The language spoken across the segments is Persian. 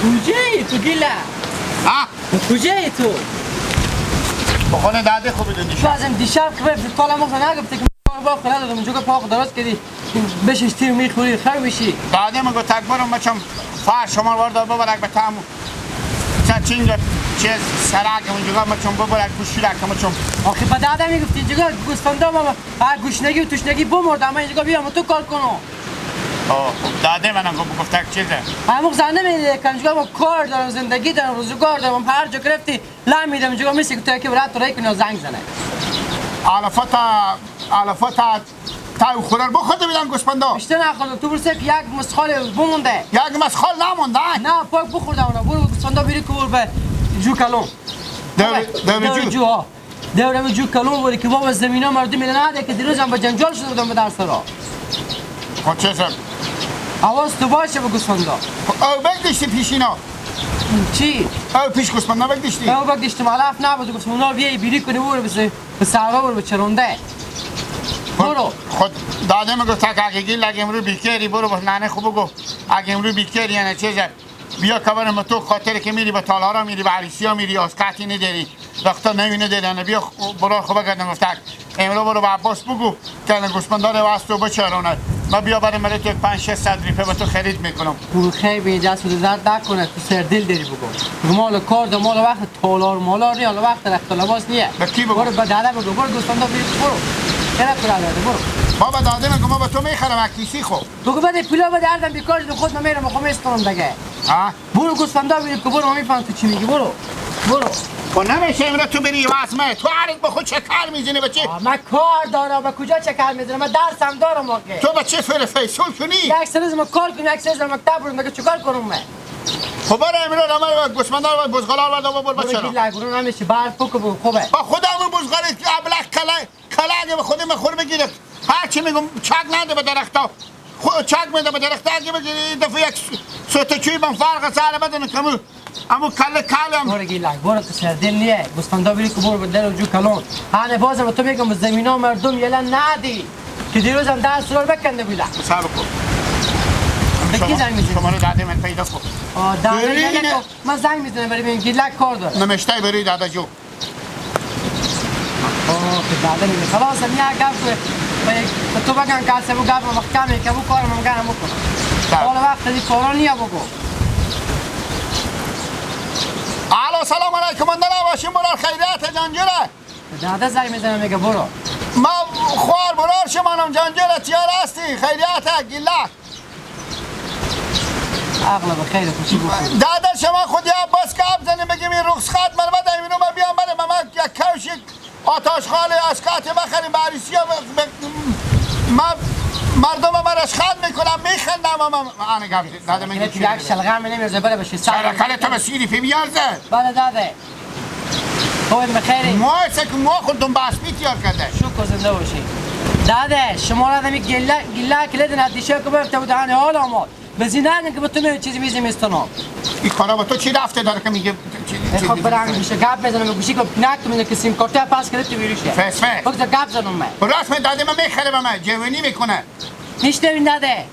کجایی تو گیله؟ ها؟ کجایی تو؟ بخونه داده خوبی دون دیشب. بازم دیشب که به کالا مخ نگفتی که با خدا دادم اونجا که پاک درست کردی بشش تیر میخوری خر میشی. داده میگو تکبرم بچم فار شما وارد ببرک به تامو. چینگ چیز سرک اونجا مچم ببرک گوشیرک مچم. آخه به داده میگفتی اینجا گوسفندا ما گوشنگی و تشنگی بمردم من اینجا بیام تو کار کنم. داده منم گفت یک چیزه. همون زنده میده که اینجا ما کار دارم زندگی دارم روزگار دارم هر جا گرفتی لم میدم اینجا میسی که تو یکی برات تو رای کنی و زنگ زنه. علفات تا خورر بخورده بیدن گوسفندا. بیشتر نخوردم تو برسه که یک مسخال بمونده. یک مسخال نمونده؟ نه پاک بخورده اونا برو گوسفندا بری که برو به جو کلون. دور جو ها. دور جو کلون بری که بابا زمینا مردم میده نده که دیروز هم با جنجال شده بودم به درس را. خب چه حواس تو باشه به گوسفندا. او بگدشتی پیشینا. چی؟ او پیش گوسفندا بگدشتی. او بگدشتم علف نبود گفتم اونا بیای بیری کنی برو به صحرا برو به چرونده. برو. خود داده میگفت تک اگه لگ امرو بیکری برو با ننه خوب بگو اگه امرو بیکری یعنی چیزه بیا کبر تو خاطر که میری به تالارا میری به عریسیا میری از قطعی نداری وقتا نوی نداری بیا برو خوب بگردم گفت امرو برو به عباس بگو که گوسفندار واسه تو بچرونه ما بیا برای ملت یک 5 600 ریپه به تو خرید میکنم. تو خیلی اینجا شده درد نکنه تو سردل داری بگو. مال کار ده مال وقت تالار مالار نی حالا وقت رخت لباس نیه. به کی بگو؟ برو به داده بگو برو گوسفندا بری برو. چرا پول داده برو. بابا داده میگم ما به تو میخرم کیسی خو. بگو بده پولا بده هردم بیکار شده خود من میرم خو میستونم دیگه. ها؟ برو گوسفندا بری که برو من میفهم تو چی میگی برو. برو. خب نمیشه امروز تو بری واسمه تو عرق به خود چکر میزنی بچه. من کار دارم به کجا چکر میزنم من درسم دارم واقعا. تو بچه فر فیصل کنی یک سه ما کار کنم یک سه مکتب برم دیگه چیکار کنم من. خب برو امروز من گوسفندا و بزغالا رو ببر بچه. برو برو نمیشه برف بکو خوبه. با خودم بزغالی ابلق کله کله به خودم خور بگیره هر چی میگم چک نده به درختا چک میده به درخت اگه بگیری دفعه یک سوت چوی من فرق سر بدن کمو امو کله کلم. برو گیلک برو که سردل نیه گوسفندا بری که برو به در جو کلون هنه بازم تو میگم زمینا مردم یلا ندی که دیروزم درس رو بکنده بودن. صبر کن به کی زنگ میزنی؟ شما رو داده من پیدا کن. داده من زنگ میزنم برای ببین گیلک کار داره. نمشته بری داده جو. آه که داده نمی خلاص من گپ تو بگن که سبو گپ محکمه که بو کارم مگه بکنم. حالا وقت دی کارا نیا بگو. الو سلام علیکم من باشیم برار خیریت جانجره. داده زنگ میزنم میگه برو. ما خوار برار شمانم جانجره تیار هستی خیریت گیلک. عقل به خیر خوشی بخور. داده شما خودی عباس که اب زنیم بگیم این رخصت من بده اینو من بیام بره من یک کوش آتش خاله از کات بخریم به عریسی ها من مردم من رشخند میکنم میخندم اما آنه گفت داده من یک شلغم نمیرزه بره بشه سر کله تو به سیری پی میارزه. بله داده خوب بخیری ما که ما خودم باسمی تیار کرده. شکر زنده باشی داده شما را دمی گله گله کلد ندیشه که بفته بود هنه حال آمد بزین نگن که به تو می چیزی میزی میستونم. این کارا با تو چی رفته داره که میگه خب برام میشه گپ بزنم گوشی که نک تو که سیم کارت پاس کرد تو ویروشه فس فس بگذار گپ زنم من راست من داده من میخره به من جوانی میکنه. میشنوین داده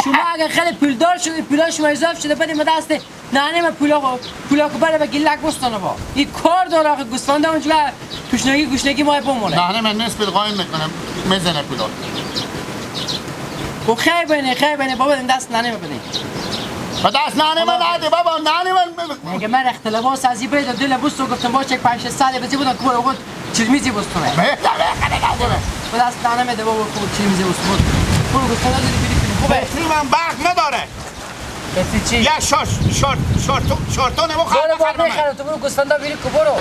شما اگر خیلی پولدار شدی پولا شما اضافه شده بدیم دست نه من پولا که بره به گیلک بستانه با این کار داره آخه گوسفنده اونجا توشنگی گوشنگی ما بمونه. نه من نصف قایم میکنم میزنه پولا. و خیر بینه خیر بینه بابا دست ننه ببینی. با دست ننه من نده بابا ننه من میگه من رخت لباس از این برید دل بوستو گفتم باشه یک 5 6 ساله بزی بودم که برو خود چیز بستونه. به دست ننه میده بابا خود چیز میزی بستونه. برو گوسفندا دیدی بری خوبه. بطری من برق نداره. بطری چی؟ یه شارتو نمو برو بابا میخرم تو برو گوسفندا بری که برو.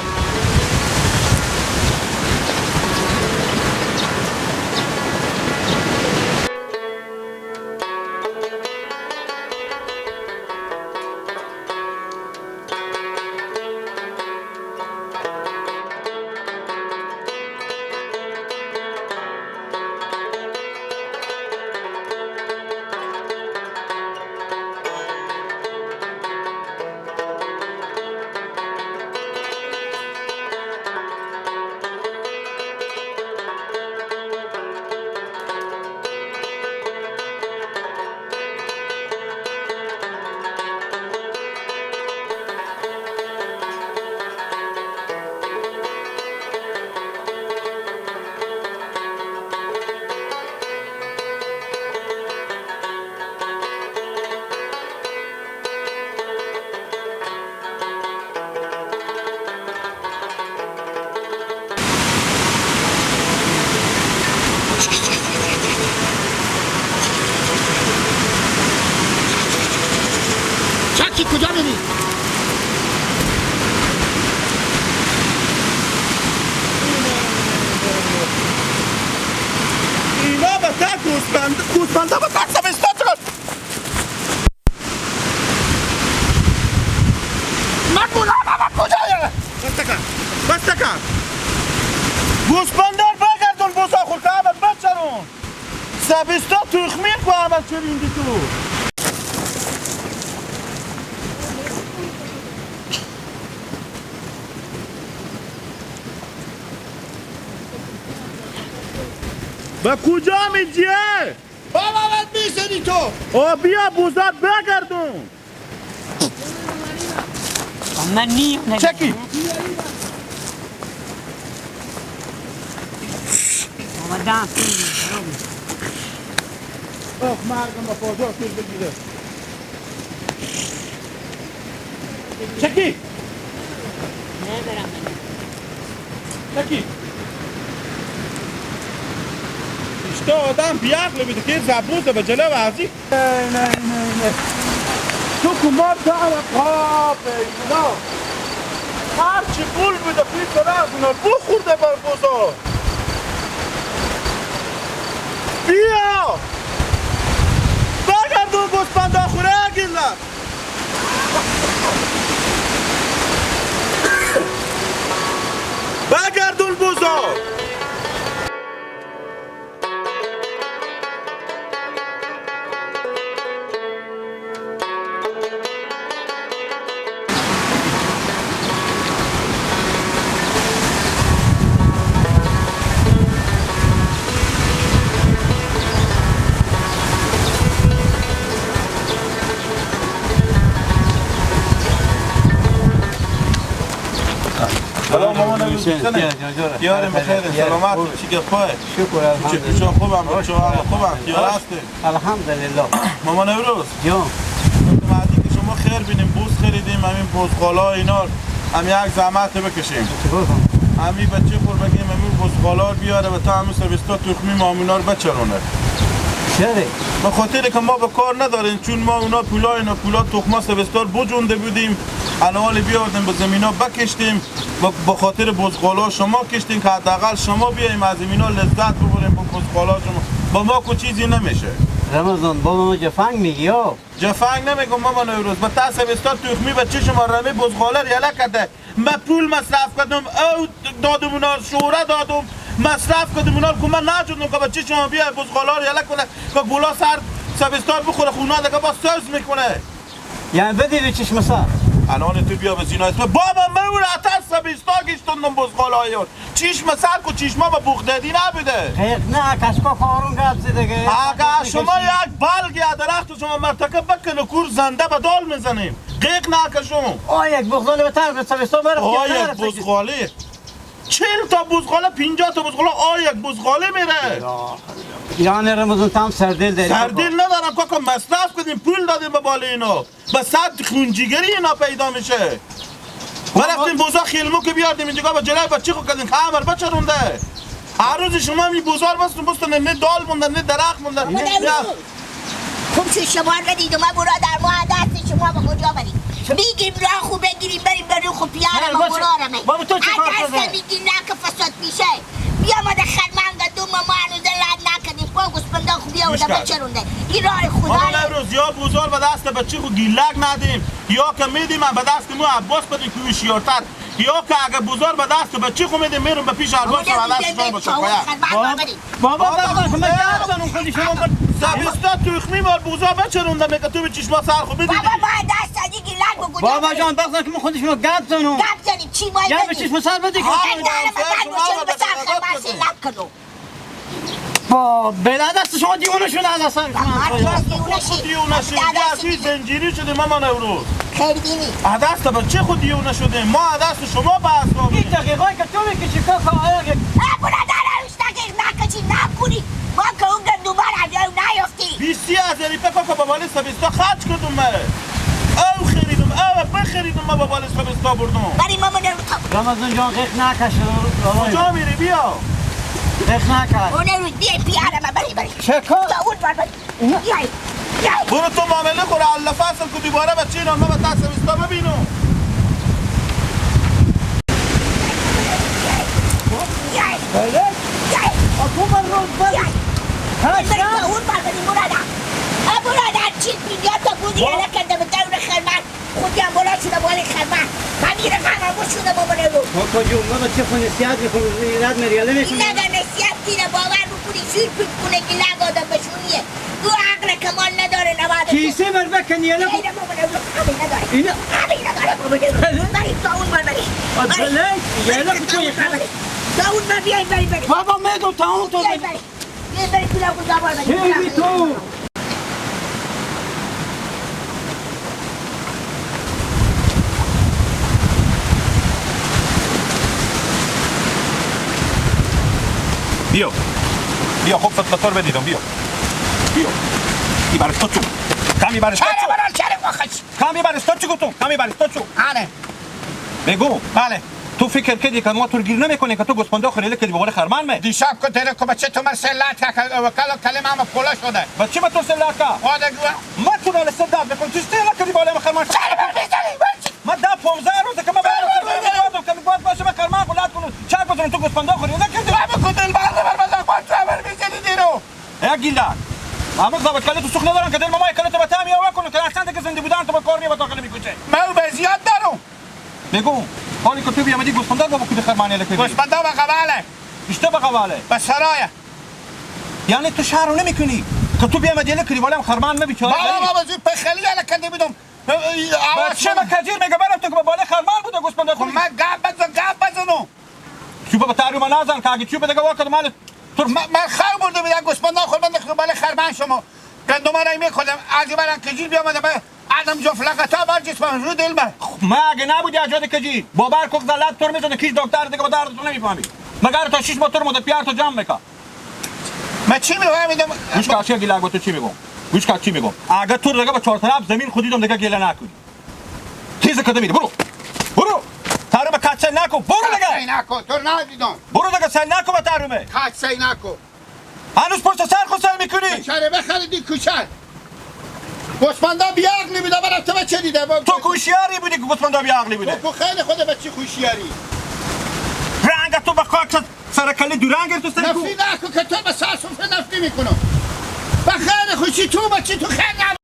چکی کجا میری؟ اینا به تک گوسفنده به تک سبستا چقدر من گناه من کجایه؟ بس تکن گوسفندار بگردون بوسا خور که احمد بچرون سبستا تخمیر که احمد چریندی تو به کجا میجیه؟ بابا باید میسنی تو آه بیا بوزار بگردون من نیم چکی آمدم آخ مرگم با پاجا تیر بگیره چکی نبرم چکی اشتا آدم بیعقل بیده که زبوزه به جلو ورزی نه نه نه تو کمار دارم قاب اینا هرچی پول بوده پیش از اونا بخورده بر بزار بیا برگردون گوسفندا خوره گیلم برگردون بزار یارم بخیر سلامت چی گپای شکر الحمدلله چه خوبم بچه ها خوبم خیار هستی الحمدلله مامان نوروز جان متوجه که شما خیر بینیم بوز خریدیم همین بزغالا اینا هم یک زحمت بکشیم همین بچه خور بگیم همین بزغالا بیاره و تا همین سبستا تخمی مامونا رو بچرونه چرا؟ به خاطر که ما به کار نداریم چون ما اونا پولا اینا پولا تخما سبستار بجونده بودیم الان بیاوردیم به زمینا بکشتیم با خاطر بزغالا شما کشتیم که حداقل شما بیایم از زمینا لذت ببریم با بزغالا شما با ما کو چیزی نمیشه رمضان بابا ما جفنگ میگی یا جفنگ نمیگم ماما نوروز با تا سبستار تخمی بچه شما رمی بزغالا یله کرده من پول مصرف کردم او دادم اونا شوره دادم مصرف کردم اونا که من نجودم که بچه شما بیای بزغالا رو یله کنه که گولا سر سبستار بخوره خونه دیگه با سوز میکنه یعنی بدی به چشم سر الان تو بیا به زینا اسم بابا من اون عطر سبستا گشتوندم بزغالای اون چشم سر کو چشما با بوخددی نبوده خیر نه کشکا کارون گپ زده اگه شما یک بلگی درخت شما مرتکب بکنه کور زنده به دال میزنیم قیق نکشون آ یک بزغاله به طرف سبستا برفت آ یک بزغاله 40 تا بزغاله 50 تا بزغاله آ یک بزغاله میره یعنی رمضان تام سردل داری سردل ندارم کاکا مصرف کردیم پول دادیم به بال اینا به صد خونجیگری اینا پیدا میشه ما رفتیم بوزا خیلمو که بیاردیم اینجا با جلای بچه خو کردیم که همر بچرونده هر روز شما می بوزار بستون بستون نه دال مونده نه درخت مونده خوب شد شما رو دیدم من برادر ما دست شما به کجا بریم میگیم راه خوب بگیریم بریم بریم خوب پیارم و برارمه بابا تو چه کار دست میگی نه که فساد میشه بیا ما در خرمنگ دو ما هنوز لد نکردیم با گوسفندا خوب بیا و بچرونده این راه خدا ما نوروز یا بوزار به دست بچه خو گیلک ندیم یا که میدیم به دست مو عباس بدیم که هوشیارتر یا که اگه بوزار به دست بچه خو میدیم میرم به پیش عباس و دست شما باشه بابا بابا من گپ زنم خودی شما سبستا تخمی مال بوزا بچرونده میگه تو به چشما سر خو بدی بابا با دست دیگه گیلک بگو بابا جان بخدا که من خودی شما گپ زنم گپ زنیم چی باید یا به چشم سر بدی که با بلا دست شما دیوانه شده از اصلا خود دیوانه شده از زنجیری شده مامان نوروز خیلی دست بچه خود دیوانه شده ما دست شما به اعصاب این دقیقه که تو میکشی کاکا آیا برادر روش دقیق نکشی نکنی ما که اون دوباره از نیافتی 20 هزار کاکا با بالای سبستا خرج کردم من او خریدم او بخریدم ما با بالای سبستا بردم برای مامان نوروز رمضان جان قیق نکش کجا میری بیا قیق نکش اون روز بیای پیارم بری بری چه کار؟ تا اون بر بری بیای برو تو معامله خوره الله فصل که دوباره بچه اینا ما به تاسویستا ببینم. بله اكو مرة ها اون بربری برادا برادا چی میگه تا بودی الان کنده به دور خرمن خودی هم بالا شده بالای خرمن من میره خرمن شده بابا رو کاکا جون ما بچه خو نصیحت میکنم رد مریاله میکنم نه نصیحت دیره باور بکنی زیر کنه که لگ آدم بشونیه دو عقل کمال نداره نباید کیسه بر بکن یه لگ بابا رو همین نداره اینا همین نداره بابا رو بری تا اون بر بری بله یه لگ تو تا اون بر بیای بری بری بابا میدو تا اون تو بری بری بری بری تو بیا بیا خب فتلاتور بدیدم بیا بیا ای برش تو چو کمی برش تو چو کمی برش تو چو گفتم کمی برش تو چو آره بگو بله تو فکر کردی که ما تو گیر نمیکنی که تو گوسفندا خریده کردی به قول خرمن می دیشب که تره که بچه تو من سلات کرد وکالا کلمه هم پولا شده بچه ما تو سلات کرد ما تو رو سر درد میکنم تو سلات کردی بالای خرمن ما ده 15 روزه که ما برای که باید باشه ما خرمن غلط کنم چک بزنم تو گوسفندا خریده کردی بابا دل بر بر بر خبر میزنی دیرو ای گیلا اما ضابط کلی تو سوخ ندارم که دل مامای کلی تو به تعمی آوا کنم که اصلا که زنده بودن تو با کار می داخل میکوچه ما وضعیت دارم بگو حالی که تو بیامدی گوسفندا بابا کود خرمانی لکه گوسفندا به قواله بیشتر به قواله به سرایه یعنی تو شهر رو نمیکنی که تو بیامدی لکری ولی هم خرمان نبیچاره بابا بابا زود پخلی لکنده بودم بچه به کجیر میگه برم تو که به بالای خرمان بوده گوسفندا خب من گپ بزن گپ بزنم چوب به تارو من نزن که اگه چوب دیگه واکد مال تو من خر برده بودم گوسفندا خور من بالای خرمان شما گندم را میخوردم از برم کجیر بیامدم آدم جفت لقطا بر جسم رو دل من ما اگه نبودی اجاد کجی باور کن غلط تو میزنه کیش دکتر دیگه با درد تو نمیفهمی مگر تا 6 ماه تو مدت پیار تو جمع میکا من چی میفهمیدم گوش کن چه گیلگ تو چی میگم گوش کن چی میگم اگه تو دیگه با چهار طرف زمین خودیدم دیگه گله نکنی تیز کده میری برو برو تارم کچل نکن برو دیگه نکن تو ندیدم برو دیگه سل نکن با تارمه کچل نکن هنوز پشت سر خود سر میکنی چرا بخریدی کوچل گوسفندا بی عقلی بوده برای تو چه دیده تو کوشیاری بودی که گوسفندا بی عقلی بوده تو خیلی خود بچه خوشیاری رنگ تو به خاک سرکلی دورنگ تو سر نفی نکن که تو به سر سفره نفی میکنم به خیر خوشی تو بچه تو خیر.